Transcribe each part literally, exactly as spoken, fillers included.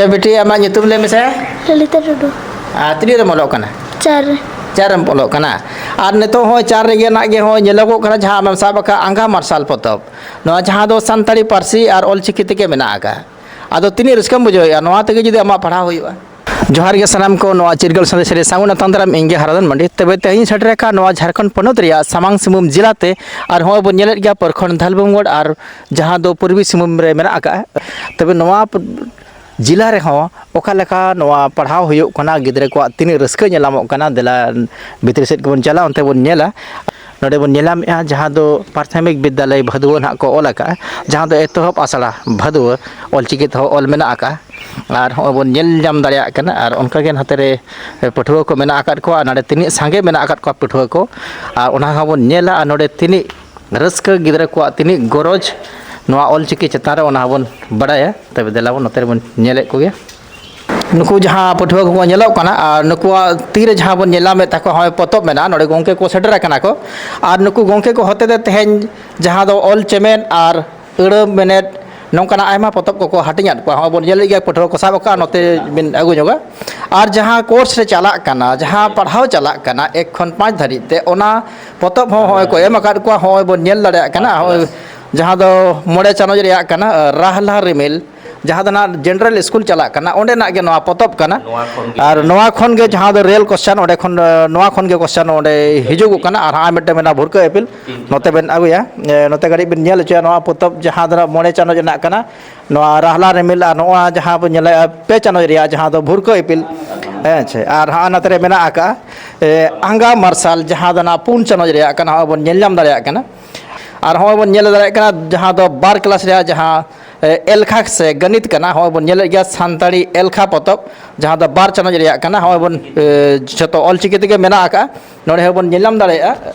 ᱮ ᱵᱤᱴᱤ, ᱟᱢᱟᱜ ᱧᱩᱛᱩᱢ ᱞᱟᱹᱭ ᱢᱮᱥᱮ᱾ ᱞᱚᱞᱤᱛᱟ ᱴᱩᱰᱩ᱾ ᱟᱨ ᱛᱤᱱᱟᱹᱜ ᱨᱮᱢ ᱚᱞᱚᱜ ᱠᱟᱱᱟ? ᱪᱟᱨ ᱨᱮ᱾ ᱪᱟᱨ ᱨᱮᱢ ᱚᱞᱚᱜ ᱠᱟᱱᱟ᱾ ᱟᱨ ᱱᱤᱛᱚᱜ ᱦᱚᱸ ᱪᱟᱨ ᱨᱮᱜᱮ ᱱᱟᱜ ᱜᱮ ᱦᱚᱸ ᱧᱮᱞᱚᱜᱚᱜ ᱠᱟᱱᱟ, ᱡᱟᱦᱟᱸ ᱟᱢᱮᱢ ᱥᱟᱵ ᱟᱠᱟᱫ ᱟᱸᱜᱟ ᱢᱟᱨᱥᱟᱞ ᱯᱚᱛᱚᱵ, ᱱᱚᱣᱟ ᱡᱟᱦᱟᱸ ᱫᱚ ᱥᱟᱱᱛᱟᱲᱤ ᱯᱟᱹᱨᱥᱤ ᱟᱨ ᱚᱞᱪᱤᱠᱤ ᱛᱮᱜᱮ ᱢᱮᱱᱟᱜ ᱟᱠᱟᱫ᱾ ᱟᱫᱚ ᱛᱤᱱᱟᱹᱜ ᱨᱟᱹᱥᱠᱟᱹᱢ ᱵᱩᱡᱷᱟᱹᱣᱮᱫᱼᱟ ᱱᱚᱣᱟ ᱛᱮᱜᱮ ᱡᱩᱫᱤ ᱟᱢᱟᱜ ᱯᱟᱲᱦᱟᱣ ᱦᱩᱭᱩᱜᱼᱟ? ᱡᱚᱦᱟᱨ ᱜᱮ ᱥᱟᱱᱟᱢ ᱠᱚ, ᱱᱚᱣᱟ ᱪᱤᱨᱜᱟᱹᱞ ᱥᱟᱸᱫᱮᱥ ᱨᱮ ᱥᱟᱹᱜᱩᱱ ᱟᱛᱟᱝ ᱫᱟᱨᱟᱢ, ᱤᱧ ᱜᱮ ᱦᱟᱨᱟᱫᱷᱚᱱ ᱢᱟᱱᱰᱤ᱾ ᱛᱚᱵᱮ ᱛᱮᱦᱮᱧ ᱥᱮᱴᱮᱨ ᱟᱠᱟᱱ ᱱᱚᱣᱟ ᱡᱷᱟᱲᱠᱷᱚᱸᱰ ᱯᱚᱱᱚᱛ ᱨᱮᱭᱟᱜ ᱥᱟᱢᱟᱝ ᱥᱤᱝᱵᱷᱩᱢ ᱡᱮᱞᱟ ᱛᱮ, ᱟᱨ ᱦᱚᱸᱜᱼᱚᱭ ᱵᱚᱱ ᱧᱮᱞᱮᱫ ᱜᱮᱭᱟ ᱯᱨᱚᱠᱷᱚᱸᱰ ᱫᱷᱟᱞᱵᱷᱩᱢᱜᱚᱲ, ᱟᱨ ᱡᱟᱦᱟᱸ ᱫᱚ ᱯᱩᱨᱵᱤ ᱥᱤᱝᱵᱷᱩᱢ ᱨᱮ ᱢᱮᱱᱟᱜ ᱟᱠᱟᱫᱼᱟ᱾ ᱛᱚᱵᱮ ᱱᱚᱣᱟ ᱯ-, ᱡᱮᱞᱟ ᱨᱮᱦᱚᱸ ᱚᱠᱟ ᱞᱮᱠᱟ ᱱᱚᱣᱟ ᱯᱟᱲᱦᱟᱣ ᱦᱩᱭᱩᱜ ᱠᱟᱱᱟ, ᱜᱤᱫᱽᱨᱟᱹ ᱠᱚᱣᱟᱜ ᱛᱤᱱᱟᱹᱜ ᱨᱟᱹᱥᱠᱟᱹ ᱧᱮᱞᱟᱢᱚᱜ ᱠᱟᱱᱟ, ᱫᱮᱞᱟ ᱵᱷᱤᱛᱨᱤ ᱥᱮᱫ ᱜᱮᱵᱚᱱ ᱪᱟᱞᱟᱜᱼᱟ, ᱚᱱᱛᱮ ᱵᱚᱱ ᱧᱮᱞᱟ᱾ ᱱᱚᱰᱮ ᱵᱚᱱ ᱧᱮᱞᱟᱢᱮᱫᱼᱟ ᱡᱟᱦᱟᱸ ᱫᱚ ᱯᱨᱟᱛᱷᱚᱢᱤᱠ ᱵᱤᱫᱽᱫᱟᱞᱚᱭ ᱵᱷᱟᱫᱩᱣᱟᱹ ᱱᱟᱦᱟᱜ ᱠᱚ ᱚᱞ ᱟᱠᱟᱫᱼᱟ, ᱡᱟᱦᱟᱸ ᱫᱚ ᱮᱛᱚᱦᱚᱵ ᱟᱥᱲᱟ ᱵᱷᱟᱫᱩᱣᱟᱹ ᱚᱞᱪᱤᱠᱤ ᱛᱮᱦᱚᱸ ᱚᱞ ᱢᱮᱱᱟᱜ ᱟᱠᱟᱫᱼᱟ᱾ ᱟᱨ ᱦᱚᱸᱜᱼᱚᱭ ᱵᱚᱱ ᱧᱮᱞ ᱧᱟᱢ ᱫᱟᱲᱮᱭᱟᱜ ᱠᱟᱱᱟ, ᱟᱨ ᱚᱱᱠᱟᱜᱮ ᱱᱚᱛᱮ ᱨᱮ ᱯᱟᱹᱴᱷᱩᱣᱟᱹ ᱠᱚ ᱢᱮᱱᱟᱜ ᱟᱠᱟᱫ ᱠᱚᱣᱟ, ᱱᱚᱰᱮ ᱛᱤᱱᱟᱹᱜ ᱥᱟᱸᱜᱮ ᱢᱮᱱᱟᱜ ᱟᱠᱟᱫ ᱠᱚᱣᱟ ᱯᱟᱹᱴᱷᱩᱣᱟᱹ ᱠᱚ, ᱟᱨ ᱚᱱᱟ ᱦᱚᱸᱵᱚᱱ ᱧᱮᱞᱟ, ᱟᱨ ᱱᱚᱰᱮ ᱛᱤᱱᱟᱹᱜ ᱨᱟᱹᱥᱠᱟᱹ ᱜᱤᱫᱽᱨᱟᱹ ᱠᱚᱣᱟᱜ ᱛᱤᱱᱟᱹᱜ ᱜᱚᱨᱚᱡᱽ ᱱᱚᱣᱟ ᱚᱞᱪᱤᱠᱤ ᱪᱮᱛᱟᱱ ᱨᱮ, ᱚᱱᱟ ᱦᱚᱸᱵᱚᱱ ᱵᱟᱲᱟᱭᱟ᱾ ᱛᱚᱵᱮ ᱫᱮᱞᱟ ᱵᱚᱱ ᱱᱚᱛᱮ ᱨᱮᱵᱚᱱ ᱧᱮᱞᱮᱫ ᱠᱚᱜᱮᱭᱟ᱾ ᱱᱩᱠᱩ ᱡᱟᱦᱟᱸ ᱯᱟᱹᱴᱷᱩᱣᱟᱹ ᱠᱚᱠᱚ ᱧᱮᱞᱚᱜ ᱠᱟᱱᱟ, ᱟᱨ ᱱᱩᱠᱩᱣᱟᱜ ᱛᱤᱨᱮ ᱡᱟᱦᱟᱸ ᱵᱚᱱ ᱧᱮᱞ ᱧᱟᱢᱮᱫ ᱛᱟᱠᱚᱣᱟ, ᱦᱚᱸᱜᱼᱚᱭ ᱯᱚᱛᱚᱵ ᱢᱮᱱᱟᱜᱼᱟ, ᱱᱚᱰᱮ ᱜᱚᱢᱠᱮ ᱠᱚ ᱥᱮᱴᱮᱨ ᱟᱠᱟᱱᱟ ᱠᱚ, ᱟᱨ ᱱᱩᱠᱩ ᱜᱚᱢᱠᱮ ᱠᱚ ᱦᱚᱛᱮ ᱛᱮ ᱛᱮᱦᱮᱧ ᱡᱟᱦᱟᱸ ᱫᱚ ᱚᱞ ᱪᱮᱢᱮᱫ ᱟᱨ ᱟᱹᱲᱟᱹ ᱢᱮᱱᱮᱫ, ᱱᱚᱝᱠᱟᱱᱟᱜ ᱟᱭᱢᱟ ᱯᱚᱛᱚᱵ ᱠᱚᱠᱚ ᱦᱟᱹᱴᱤᱧ ᱟᱫ ᱠᱚᱣᱟ᱾ ᱦᱚᱸᱜᱼᱚᱭ ᱵᱚᱱ ᱧᱮᱞᱮᱫ ᱜᱮᱭᱟ, ᱯᱟᱹᱴᱷᱩᱣᱟᱹ ᱠᱚ ᱥᱟᱵ ᱟᱠᱟᱫᱼᱟ, ᱱᱚᱛᱮ ᱵᱤᱱ ᱟᱹᱜᱩ ᱧᱚᱜᱟ᱾ ᱟᱨ ᱡᱟᱦᱟᱸ ᱠᱳᱨᱥ ᱨᱮ ᱪᱟᱞᱟᱜ ᱠᱟᱱᱟ, ᱡᱟᱦᱟᱸ ᱯᱟᱲᱦᱟᱣ ᱪᱟᱞᱟᱜ ᱠᱟᱱᱟ ᱮᱠ ᱠᱷᱚᱱ ᱯᱟᱸᱪ ᱫᱷᱟᱹᱨᱤᱡ ᱛᱮ, ᱚᱱᱟ ᱯᱚᱛᱚᱵ ᱦᱚᱸ ᱦᱚᱸᱜᱼᱚᱭ ᱠᱚ ᱮᱢ ᱟᱠᱟᱫ ᱠᱚᱣᱟ᱾ ᱦᱚᱸᱜᱼᱚᱭ ᱵᱚᱱ ᱧᱮᱞ ᱫᱟᱲᱮᱭᱟᱜ ᱠᱟᱱᱟ, ᱦᱚᱸᱜᱼᱚᱭ ᱡᱟᱦᱟᱸ ᱫᱚ ᱢᱚᱬᱮ ᱪᱟᱱᱟᱪ ᱨᱮᱭᱟᱜ ᱠᱟᱱᱟ, ᱨᱟᱦᱞᱟ ᱨᱤᱢᱤᱞ, ᱡᱟᱦᱟᱸ ᱫᱚ ᱱᱟᱜ ᱡᱮᱱᱟᱨᱮᱞ ᱥᱠᱩᱞ ᱪᱟᱞᱟᱜ ᱠᱟᱱᱟ, ᱚᱸᱰᱮᱱᱟᱜ ᱜᱮ ᱱᱚᱣᱟ ᱯᱚᱛᱚᱵ ᱠᱟᱱᱟ᱾ ᱱᱚᱣᱟ ᱠᱷᱚᱱ ᱜᱮ ᱟᱨ ᱱᱚᱣᱟ ᱠᱷᱚᱱ ᱜᱮ ᱡᱟᱦᱟᱸ ᱫᱚ ᱨᱮᱞ ᱠᱚᱥᱪᱟᱱ, ᱚᱸᱰᱮ ᱠᱷᱚᱱ, ᱱᱚᱣᱟ ᱠᱷᱚᱱ ᱜᱮ ᱠᱚᱥᱪᱟᱱ ᱚᱸᱰᱮ ᱦᱤᱡᱩᱜᱚᱜ ᱠᱟᱱᱟ᱾ ᱟᱨ ᱦᱟᱸᱜ ᱢᱤᱫᱴᱮᱱ ᱢᱮᱱᱟᱜᱼᱟ ᱵᱷᱩᱨᱠᱟᱹ ᱤᱯᱤᱞ, ᱱᱚᱛᱮ ᱵᱮᱱ ᱟᱹᱜᱩᱭᱟ᱾ ᱮ, ᱱᱚᱛᱮ ᱠᱟᱹᱴᱤᱡ ᱵᱮᱱ ᱧᱮᱞ ᱦᱚᱪᱚᱭᱟ, ᱱᱚᱣᱟ ᱯᱚᱛᱚᱵ ᱡᱟᱦᱟᱸ ᱫᱚ ᱱᱟᱜ ᱢᱚᱬᱮ ᱪᱟᱱᱟᱪ ᱨᱮᱱᱟᱜ ᱠᱟᱱᱟ, ᱱᱚᱣᱟ ᱨᱟᱦᱞᱟ ᱨᱤᱢᱤᱞ, ᱟᱨ ᱱᱚᱣᱟ ᱡᱟᱦᱟᱸ ᱵᱚᱱ ᱧᱮᱞᱮᱜᱼᱟ ᱯᱮ ᱪᱟᱱᱟᱪ ᱨᱮᱭᱟᱜ, ᱡᱟᱦᱟᱸ ᱫᱚ ᱵᱷᱩᱨᱠᱟᱹ ᱤᱯᱤᱞ᱾ ᱦᱮᱸ ᱪᱮ? ᱟᱨ ᱦᱟᱸᱜ ᱱᱚᱛᱮ ᱨᱮ ᱢᱮᱱᱟᱜ ᱟᱠᱟᱫᱼᱟ, ᱮ, ᱟᱸᱜᱟ ᱢᱟᱨᱥᱟᱞ, ᱡᱟᱦᱟᱸ ᱫᱚ ᱱᱟᱜ ᱯᱩᱱ ᱪᱟᱱᱟᱪ ᱨᱮᱭᱟᱜ ᱠᱟᱱᱟ, ᱦᱚᱸᱜᱼᱚᱭ ᱵᱚᱱ ᱧᱮᱞ ᱧᱟᱢ ᱫᱟᱲᱮᱭᱟᱜ ᱠᱟᱱᱟ᱾ ᱟᱨ ᱦᱚᱸᱜᱼᱚᱭ ᱵᱚᱱ ᱧᱮᱞ ᱫᱟᱲᱮᱭᱟᱜ ᱠᱟᱱᱟ, ᱡᱟᱦᱟᱸ ᱫᱚ ᱵᱟᱨ ᱠᱞᱟᱥ ᱨᱮᱭᱟᱜ ᱡᱟᱦᱟᱸ, ᱮ, ᱮᱞᱠᱷᱟ ᱥᱮ ᱜᱚᱱᱤᱛ ᱠᱟᱱᱟ, ᱦᱚᱸᱜᱼᱚᱭ ᱵᱚᱱ ᱧᱮᱞᱮᱫ ᱜᱮᱭᱟ ᱥᱟᱱᱛᱟᱲᱤ ᱮᱞᱠᱷᱟ ᱯᱚᱛᱚᱵ, ᱡᱟᱦᱟᱸ ᱫᱚ ᱵᱟᱨ ᱪᱟᱱᱟᱪ ᱨᱮᱭᱟᱜ ᱠᱟᱱᱟ᱾ ᱦᱚᱸᱜᱼᱚᱭ ᱵᱚᱱ, ᱮ, ᱡᱷᱚᱛᱚ ᱚᱞᱪᱤᱠᱤ ᱛᱮᱜᱮ ᱢᱮᱱᱟᱜ ᱟᱠᱟᱫᱼᱟ, ᱱᱚᱰᱮ ᱦᱚᱸ ᱵᱚᱱ ᱧᱮᱞ ᱧᱟᱢ ᱫᱟᱲᱮᱭᱟᱜᱼᱟ᱾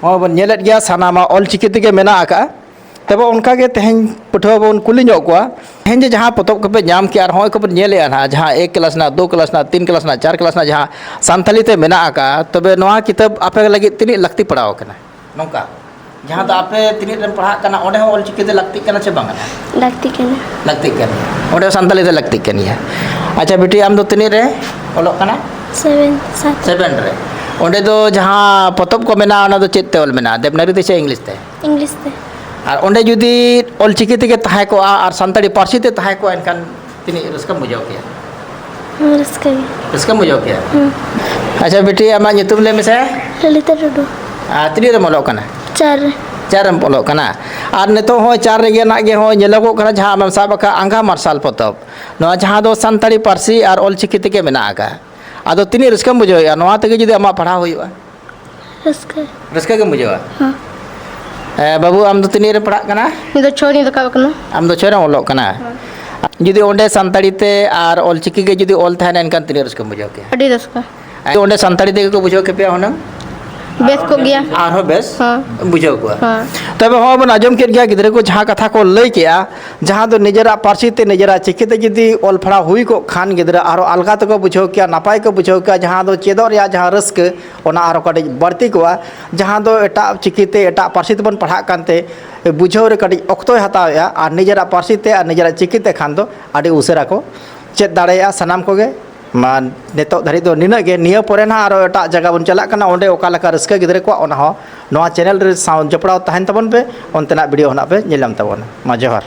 ᱦᱚᱸᱜᱼᱚᱭ ᱵᱚᱱ ᱧᱮᱞᱮᱫ ᱜᱮᱭᱟ, ᱥᱟᱱᱟᱢᱟᱜ ᱚᱞᱪᱤᱠᱤ ᱛᱮᱜᱮ ᱢᱮᱱᱟᱜ ᱟᱠᱟᱫᱼᱟ᱾ ᱛᱚᱵᱮ ᱚᱱᱠᱟᱜᱮ ᱛᱮᱦᱮᱧ ᱯᱟᱹᱴᱷᱩᱣᱟᱹ ᱵᱚᱱ ᱠᱩᱞᱤ ᱧᱚᱜ ᱠᱚᱣᱟ, ᱛᱮᱦᱮᱧ ᱡᱮ ᱡᱟᱦᱟᱸ ᱯᱚᱛᱚᱵ ᱠᱚᱯᱮ ᱧᱟᱢ ᱠᱮᱜᱼᱟ, ᱟᱨ ᱦᱚᱸᱜᱼᱚᱭ ᱠᱚᱵᱚᱱ ᱧᱮᱞᱮᱜᱼᱟ ᱱᱟᱦᱟᱜ, ᱡᱟᱦᱟᱸ ᱮᱠ ᱠᱞᱟᱥ ᱨᱮᱱᱟᱜ, ᱫᱩ ᱠᱞᱟᱥ ᱨᱮᱱᱟᱜ, ᱛᱤᱱ ᱠᱞᱟᱥ ᱨᱮᱱᱟᱜ, ᱪᱟᱨ ᱠᱞᱟᱥ ᱨᱮᱱᱟᱜ ᱡᱟᱦᱟᱸ ᱥᱟᱱᱛᱟᱞᱤ ᱛᱮ ᱢᱮᱱᱟᱜ ᱟᱠᱟᱫᱼᱟ, ᱛᱚᱵᱮ ᱱᱚᱣᱟ ᱠᱤᱛᱟᱹᱵ ᱟᱯᱮ ᱞᱟᱹᱜᱤᱫ ᱛᱤᱱᱟᱹᱜ ᱞᱟᱹᱠᱛᱤ ᱯᱟᱲᱟᱣ ᱟᱠᱟᱱᱟ? ᱱᱚᱝᱠᱟ᱾ ᱡᱟᱦᱟᱸ ᱫᱚ ᱟᱯᱮ ᱛᱤᱱᱟᱹᱜ ᱨᱮᱢ ᱯᱟᱲᱦᱟᱜ ᱠᱟᱱᱟ, ᱚᱸᱰᱮ ᱦᱚᱸ ᱚᱞᱪᱤᱠᱤ ᱛᱮ ᱞᱟᱹᱠᱛᱤᱜ ᱠᱟᱱᱟ ᱥᱮ ᱵᱟᱝ ᱠᱟᱱᱟ? ᱞᱟᱹᱠᱛᱤᱜ ᱠᱟᱱᱟ᱾ ᱞᱟᱹᱠᱛᱤᱜ ᱠᱟᱱ ᱜᱮᱭᱟ᱾ ᱚᱸᱰᱮ ᱦᱚᱸ ᱥᱟᱱᱛᱟᱲᱤ ᱛᱮ ᱞᱟᱹᱠᱛᱤᱜ ᱠᱟᱱ ᱜᱮᱭᱟ᱾ ᱟᱪᱪᱷᱟ ᱵᱤᱴᱤ, ᱟᱢ ᱫᱚ ᱛᱤᱱᱟᱹᱜ ᱨᱮ ᱚᱞᱚᱜ ᱠᱟᱱᱟ? ᱥᱮᱵᱷᱮᱱ, ᱥᱟᱛ᱾ ᱥᱮᱵᱷᱮᱱ ᱨᱮ᱾ ᱚᱸᱰᱮ ᱫᱚ ᱡᱟᱦᱟᱸ ᱯᱚᱛᱚᱵ ᱠᱚ ᱢᱮᱱᱟᱜᱼᱟ, ᱚᱱᱟ ᱫᱚ ᱪᱮᱫ ᱛᱮ ᱚᱞ ᱢᱮᱱᱟᱜᱼᱟ, ᱫᱮᱵᱽᱱᱟᱜᱚᱨᱤ ᱛᱮ ᱥᱮ ᱤᱝᱞᱤᱥ ᱛᱮ? ᱤᱝᱞᱤᱥ ᱛᱮ᱾ ᱟᱨ ᱚᱸᱰᱮ ᱡᱩᱫᱤ ᱚᱞᱪᱤᱠᱤ ᱛᱮᱜᱮ ᱛᱟᱦᱮᱸ ᱠᱚᱜᱼᱟ ᱟᱨ ᱥᱟᱱᱛᱟᱲᱤ ᱯᱟᱹᱨᱥᱤ ᱛᱮ ᱛᱟᱦᱮᱸ ᱠᱚᱜᱼᱟ, ᱮᱱᱠᱷᱟᱱ ᱛᱤᱱᱟᱹᱜ ᱨᱟᱹᱥᱠᱟᱹᱢ ᱵᱩᱡᱷᱟᱹᱣ ᱠᱮᱭᱟ? ᱦᱮᱸ, ᱨᱟᱹᱥᱠᱟᱹ ᱜᱮ᱾ ᱨᱟᱹᱥᱠᱟᱹᱢ ᱵᱩᱡᱷᱟᱹᱣ ᱠᱮᱭᱟ? ᱦᱮᱸ᱾ ᱟᱪᱪᱷᱟ ᱵᱤᱴᱤ, ᱟᱢᱟᱜ ᱧᱩᱛᱩᱢ ᱞᱟᱹᱭ ᱢᱮᱥᱮ᱾ ᱞᱚᱞᱤᱛᱟ ᱴᱩᱰᱩ᱾ ᱟᱨ ᱛᱤᱱᱟᱹᱜ ᱨᱮᱢ ᱚᱞᱚᱜ ᱠᱟᱱᱟ? ᱪᱟᱨ ᱨᱮ᱾ ᱪᱟᱨ ᱨᱮᱢ ᱚᱞᱚᱜ ᱠᱟᱱᱟ᱾ ᱟᱨ ᱱᱤᱛᱚᱜ ᱦᱚᱸ ᱪᱟᱨ ᱨᱮᱜᱮ ᱱᱟᱜ ᱜᱮ ᱦᱚᱸ ᱧᱮᱞᱚᱜᱚᱜ ᱠᱟᱱᱟ, ᱡᱟᱦᱟᱸ ᱟᱢᱮᱢ ᱥᱟᱵ ᱟᱠᱟᱫ ᱟᱸᱜᱷᱟ ᱢᱟᱨᱥᱟᱞ ᱯᱚᱛᱚᱵ, ᱱᱚᱣᱟ ᱡᱟᱦᱟᱸ ᱫᱚ ᱥᱟᱱᱛᱟᱲᱤ ᱯᱟᱹᱨᱥᱤ ᱟᱨ ᱚᱞᱪᱤᱠᱤ ᱛᱮᱜᱮ ᱢᱮᱱᱟᱜ ᱟᱠᱟᱫ᱾ ᱟᱫᱚ ᱛᱤᱱᱟᱹᱜ ᱨᱟᱹᱥᱠᱟᱹᱢ ᱵᱩᱡᱷᱟᱹᱣᱮᱫᱼᱟ ᱱᱚᱣᱟ ᱛᱮᱜᱮ ᱡᱩᱫᱤ ᱟᱢᱟᱜ ᱯᱟᱲᱦᱟᱣ ᱦᱩᱭᱩᱜᱼᱟ? ᱨᱟᱹᱥᱠᱟᱹ᱾ ᱨᱟᱹᱥᱠᱟᱹ ᱜᱮᱢ ᱵᱩᱡᱷᱟᱹᱣᱟ? ᱦᱮᱸ᱾ ᱮ, ᱵᱟᱹᱵᱩ, ᱟᱢ ᱫᱚ ᱛᱤᱱᱟᱹᱜ ᱨᱮᱢ ᱯᱟᱲᱦᱟᱜ ᱠᱟᱱᱟ? ᱤᱧ ᱫᱚ ᱪᱷᱚᱭ ᱨᱤᱧ ᱨᱟᱠᱟᱵ ᱟᱠᱟᱱᱟ᱾ ᱟᱢ ᱫᱚ ᱪᱷᱚᱭ ᱨᱮᱢ ᱚᱞᱚᱜ ᱠᱟᱱᱟ? ᱦᱮᱸ᱾ ᱡᱩᱫᱤ ᱚᱸᱰᱮ ᱥᱟᱱᱛᱟᱲᱤ ᱛᱮ ᱟᱨ ᱚᱞᱪᱤᱠᱤ ᱜᱮ ᱡᱩᱫᱤ ᱚᱞ ᱛᱟᱦᱮᱱᱟ, ᱮᱱᱠᱷᱟᱱ ᱛᱤᱱᱟᱹᱜ ᱨᱟᱹᱥᱠᱟᱹᱢ ᱵᱩᱡᱷᱟᱹᱣ ᱠᱮᱭᱟ? ᱟᱹᱰᱤ ᱨᱟᱹᱥᱠᱟᱹ᱾ ᱟᱨ ᱚᱸᱰᱮ ᱥᱟᱱᱛᱟᱲᱤ ᱛᱮᱜᱮ ᱠᱚ ᱵᱩᱡᱷᱟᱹᱣ ᱠᱮᱯᱮᱭᱟ ᱦᱩᱱᱟᱹᱝ? ᱵᱮᱥ ᱠᱚᱜ ᱜᱮᱭᱟ᱾ ᱟᱨᱦᱚᱸ ᱵᱮᱥ ᱦᱮᱸ᱾ ᱵᱩᱡᱷᱟᱹᱣ ᱠᱚᱣᱟ᱾ ᱦᱮᱸ᱾ ᱛᱚᱵᱮ ᱦᱚᱸᱜᱼᱚᱭ ᱵᱚᱱ ᱟᱸᱡᱚᱢ ᱠᱮᱫ ᱜᱮᱭᱟ, ᱜᱤᱫᱽᱨᱟᱹ ᱠᱚ ᱡᱟᱦᱟᱸ ᱠᱟᱛᱷᱟ ᱠᱚ ᱞᱟᱹᱭ ᱠᱮᱜᱼᱟ, ᱡᱟᱦᱟᱸ ᱫᱚ ᱱᱤᱡᱮᱨᱟᱜ ᱯᱟᱹᱨᱥᱤ ᱛᱮ ᱱᱤᱡᱮᱨᱟᱜ ᱪᱤᱠᱤ ᱛᱮ ᱡᱩᱫᱤ ᱚᱞ ᱯᱟᱲᱦᱟᱣ ᱦᱩᱭ ᱠᱚᱜ ᱠᱷᱟᱱ, ᱜᱤᱫᱽᱨᱟᱹ ᱟᱨᱦᱚᱸ ᱟᱞᱜᱟ ᱛᱮᱠᱚ ᱵᱩᱡᱷᱟᱹᱣ ᱠᱮᱭᱟ, ᱱᱟᱯᱟᱭ ᱠᱚ ᱵᱩᱡᱷᱟᱹᱣ ᱠᱮᱭᱟ, ᱡᱟᱦᱟᱸ ᱫᱚ ᱪᱮᱫᱚᱜ ᱨᱮᱭᱟᱜ ᱡᱟᱦᱟᱸ ᱨᱟᱹᱥᱠᱟᱹ, ᱚᱱᱟ ᱟᱨᱦᱚᱸ ᱠᱟᱹᱴᱤᱡ ᱵᱟᱹᱲᱛᱤ ᱠᱚᱜᱼᱟ᱾ ᱡᱟᱦᱟᱸ ᱫᱚ ᱮᱴᱟᱜ ᱪᱤᱠᱤ ᱛᱮ, ᱮᱴᱟᱜ ᱯᱟᱹᱨᱥᱤ ᱛᱮᱵᱚᱱ ᱯᱟᱲᱦᱟᱜ ᱠᱟᱱᱛᱮ ᱵᱩᱡᱷᱟᱹᱣ ᱨᱮ ᱠᱟᱹᱴᱤᱡ ᱚᱠᱛᱚᱭ ᱦᱟᱛᱟᱣᱮᱫᱼᱟ, ᱟᱨ ᱱᱤᱡᱮᱨᱟᱜ ᱯᱟᱹᱨᱥᱤ ᱛᱮ ᱟᱨ ᱱᱤᱡᱮᱨᱟᱜ ᱪᱤᱠᱤ ᱛᱮ ᱠᱷᱟᱱ ᱫᱚ ᱟᱹᱰᱤ ᱩᱥᱟᱹᱨᱟ ᱠᱚ ᱪᱮᱫ ᱫᱟᱲᱮᱭᱟᱜᱼᱟ ᱥᱟᱱᱟᱢ ᱠᱚᱜᱮ᱾ ᱢᱟ ᱱᱤᱛᱚᱜ ᱫᱷᱟᱹᱨᱤᱡ ᱫᱚ ᱱᱤᱱᱟᱹᱜ ᱜᱮ᱾ ᱱᱤᱭᱟᱹ ᱯᱚᱨᱮ ᱱᱟᱦᱟᱜ ᱟᱨᱚ ᱮᱴᱟᱜ ᱡᱟᱭᱜᱟ ᱵᱚᱱ ᱪᱟᱞᱟᱜ ᱠᱟᱱᱟ, ᱚᱸᱰᱮ ᱚᱠᱟ ᱞᱮᱠᱟ ᱨᱟᱹᱥᱠᱟᱹ ᱜᱤᱫᱽᱨᱟᱹ ᱠᱚᱣᱟᱜ, ᱚᱱᱟ ᱦᱚᱸ ᱱᱚᱣᱟ ᱪᱮᱱᱮᱞ ᱨᱮ ᱥᱟᱶ ᱡᱚᱯᱲᱟᱣ ᱛᱟᱦᱮᱱ ᱛᱟᱵᱚᱱ ᱯᱮ, ᱚᱱᱛᱮᱱᱟᱜ ᱵᱷᱤᱰᱤᱭᱳ ᱦᱚᱸ ᱱᱟᱜ ᱯᱮ ᱧᱮᱞ ᱧᱟᱢ ᱛᱟᱵᱚᱱᱟ᱾ ᱢᱟ ᱡᱚᱦᱟᱨ᱾